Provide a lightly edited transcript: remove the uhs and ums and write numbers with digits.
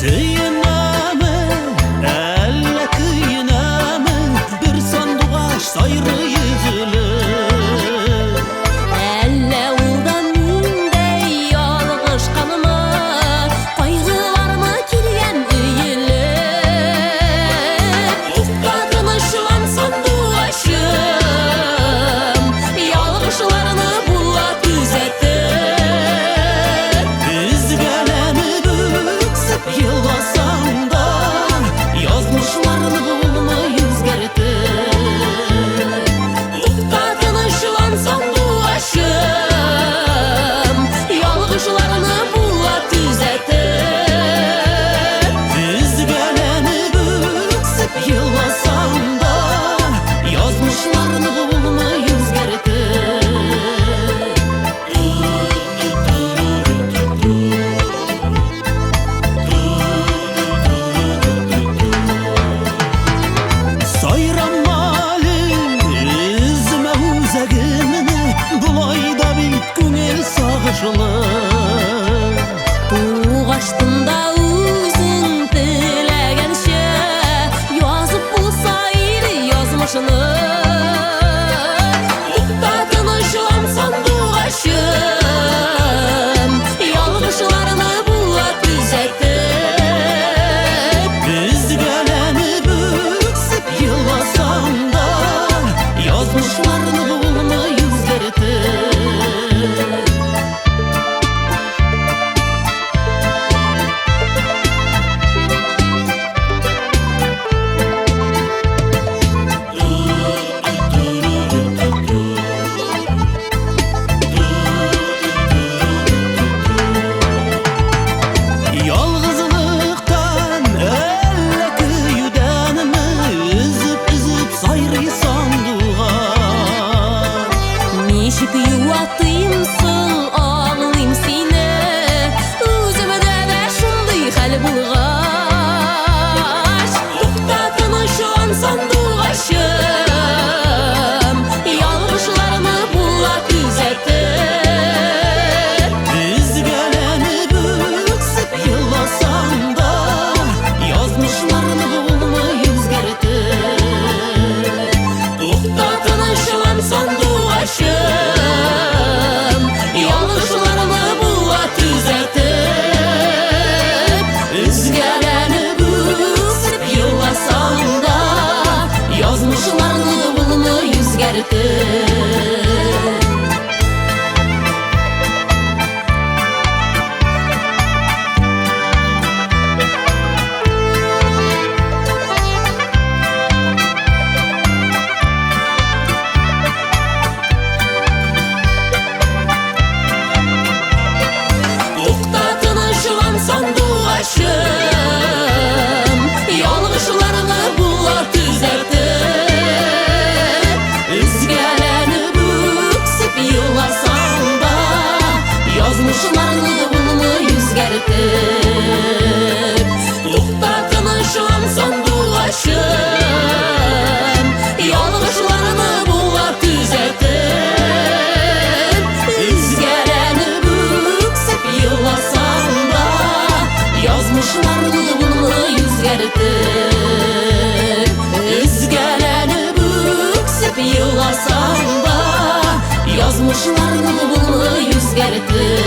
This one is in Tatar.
Сөенәме, әллә көенәме, бер сандугач сайрый өзелеп. Әллә ул да миндәй ялгышканмы, кайгылармы килгән өелеп? Тукта, тынычлан, сандугачым, ялгышларны була төзәтеп. Өзгәләнеп үксеп еласаң да, язмышларны булмый үзгәртеп. Тукта, тынычлан, сандугачым, ялгышларны була төзәтеп. Өзгәләнеп үксеп еласаң да, язмышларны булмый үзгәртеп. Сайрама әле, өзмә үзәгемне, болай да бит күңел сагышлы. Тугаштын да үзең теләгәнчә язып булса иде язмышны. Тукта, тынычлан, сандугачым, ялгышларны була төзәтеп. Өзгәләнеп үксеп еласаң да, язмышларны булмый үзгәртеп. Ялгызлыктан, әллә көюдәнме, өзеп-өзеп сайрый сандугач. Ничек юатыйм соң, аңлыйм сине, үземдә дә шундый хәл булгач. Тукта, тынычлан, сандугачым, ялгышларны була төзәтеп. Өзгәләнеп үксеп еласаң да, язмышларны булмый үзгәртеп. Тукта, тынычлан, сандугачым, ялгышларны була төзәтеп. Өзгәләнеп үксеп еласаң да, язмышларны булмый үзгәртеп. Тукта, тынычлан, сандугачым, ялгышларны була төзәтеп. Өзгәләнеп үксеп еласаң да, язмышларны булмый үзгәртеп. Тукта, тынычлан, сандугачым, ялгышларны була төзәтеп. Өзгәләнеп үксеп еласаң да, язмышларны булмый үзгәртеп. Өзгәләнеп үксеп еласаң да, язмышларны булмый үзгәртеп.